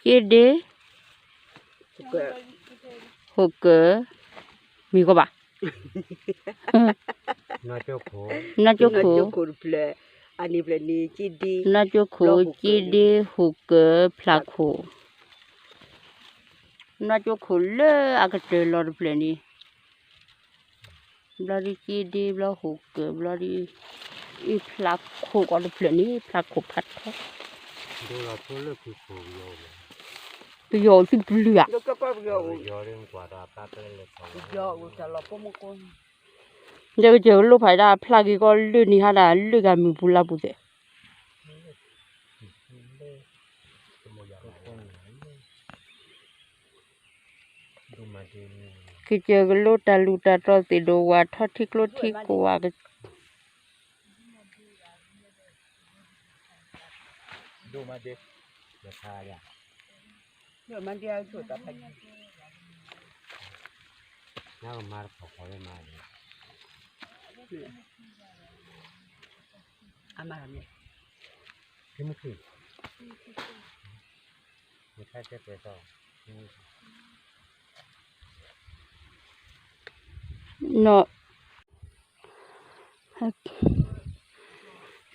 က့ဒ့, ဟူးကၢၢ်, မံၤကီးဘၣ်, နီၢ်ကၠိခိၣ်, နီၢ်ကၠိခိၣ်, က့ဒ့, ဟူးကၢၢ်, ဖျးခိၣ်, နီၢ်ကၠိခိၣ်လၢအကတၢၢ်လီၤတဖျၢၣ်န့ၣ် ဘျီဒ်က့ဒ့ ဘျီဟူးကၢၢ် ဘျီဒ် အံၤဖျးခိၣ်ကီးတဖျၢၣ်န့ၣ် ဖျးခိၣ်ဖးထီ, ပယီၤအိၣ်သုပလုၢ်ဧါ, ယကစၢ်ကလိဖးဒၣ်ဖျးက့ၤကီးလၢန့ၣ်ဟါဒၣ်လၢဂၤမုၢ်ပူၤလါပူၤသ့ၣ် ကစၢ်ကလိတၢ်လူၢ်တၢ်တြီသ့ၣ်ဒိၣ်ဝဲ ထီထံကျိထံကွၢ် နီ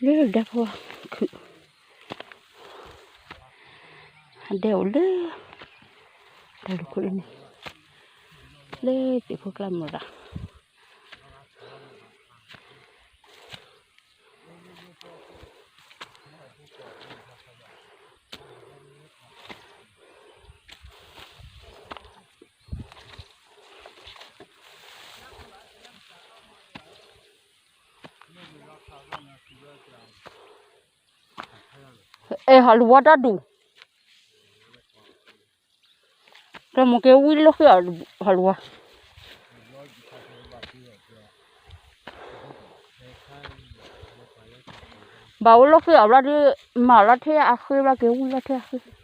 ၢ် လၢဒၢဖီခုး အဒဲအိၣ်လၢ တၢ်လူၢ်ခိၣ်လၢန့ၣ် လၢသ့ၣ်ဖိကျါမီၤတၢ် အဲ ဟးလူၤဝါတၢ်ဒူၣ် တၢ်မ့ၢ်က့ၤဝံၤလီၢ်ဃံအီၤ ဟးလူၤဝါ ဘၣ်အိၣ်လီၢ်ဃံအီၤဘျီဒုး မၤလီၤထဲအဃ့ဘျီက့ၤဝံၤလီၤထဲအဃ့ အ့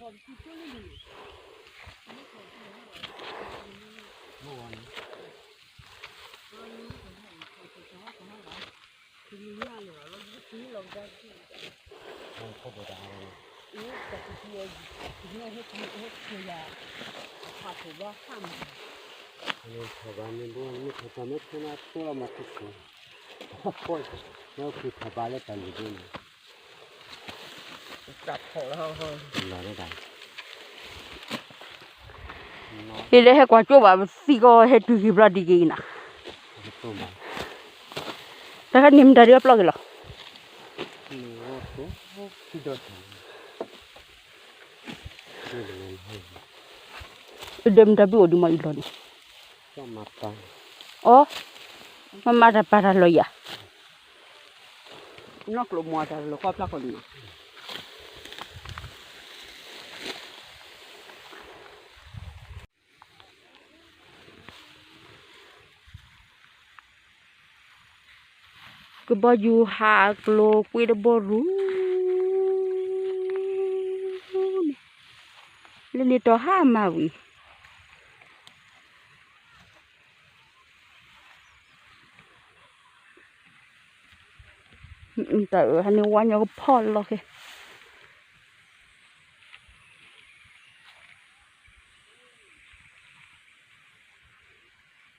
ၣ် လၢဟဲကွၢ်ကၠိဘၣ် ပသံကီးဟဲတုၤက့ၤဘျီဒ်က့ၤအံၤနၤ တၢ်ခါန့ၣ်မတၤဒ်အပျီၢ်က့ၤလီၤ ဒီးမတၤဘုအိၣ်ဒံးမးအံၤလီၤန့ၣ် အီ မမၤတၢ်ပာ်တၢ်လီၤယၤ နီၢ်ကျိၤမၤတၢ်လီၤကီၢ်ဖျါဃီန့ၣ် ကဘီယူၤဟးကျိၤကွ့တဘီရူၢ်န့ၣ် လၢန့ၣ်တီၢ်ဟါမၢ်ဝံၤ တၢ်အၢၣ်ဟးန့ၣ်ဝါညီကဖီလီၤဃဲ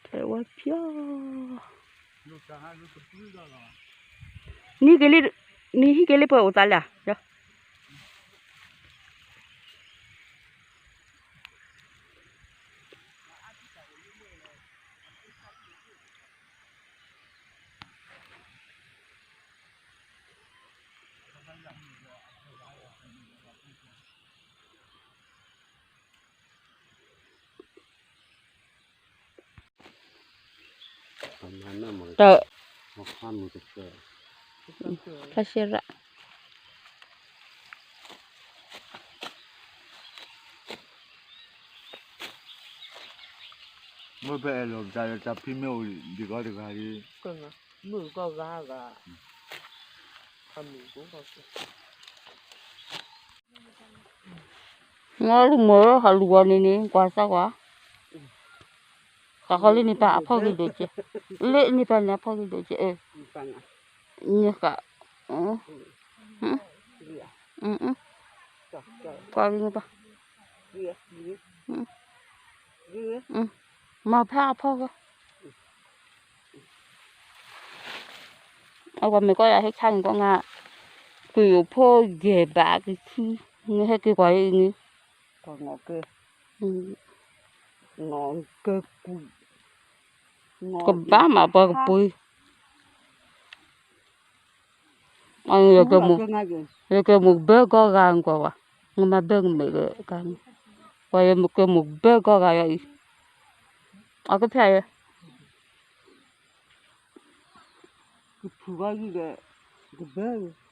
တၢ်ဝဲဖျီ နဟံးက့ၤလံ နဟံးက့ၤလံပှဲၤအိၣ်သးလၢ တၢ် ဖျါရှဲရၣ် မ့ၢ်ပအဲၣ်လီၤပတၢ်လၢတၢ်ဖံးမ့ၢ်အိၣ်ဒံးကီးတဂၤဒ် မ့ၢ်လူၤမၢဟးလူၤဂီၤန့ၣ်န့ၣ် ကွၢ်စၢ်ကွၢ် ဃးဃီလၢန့ၣ်ပၢ်အဖီဂ့ၤဒိၣ်ကဲ လၢန့ၣ်ပၢ်န့ၣ်အဖီဂ့ၤဒိၣ်ကဲ န့ၣ်ဃး ကွၢ်ဂ့ၤပၢ်, မၤဖးအဖီဂီၢ်, အဝဲမ့ၢ်ကီၢ်ယၤဟဲဆါန့ၣ်ကီးငါ, ကယိၤဖိယဲၢ်ဘးကဆူ, နဟဲက့ၤကွၢ်အံၤန့ၣ်, ကဘၣ်မၤပှၤကပှ့ၤ ယကမိၣ်ဘၢကီၢ်ဂၤကွၢ်ဝဲ, နမၤဘၢကမဲာ်ဒီးကါန့ၣ်, ကွၢ်ယကမိၣ်ဘၢကီၢ်ဂၤယအံၤ, အကဖျါယဲ, ကဖုဘၣ်ယုၢ်ဒီး, ကဘၢ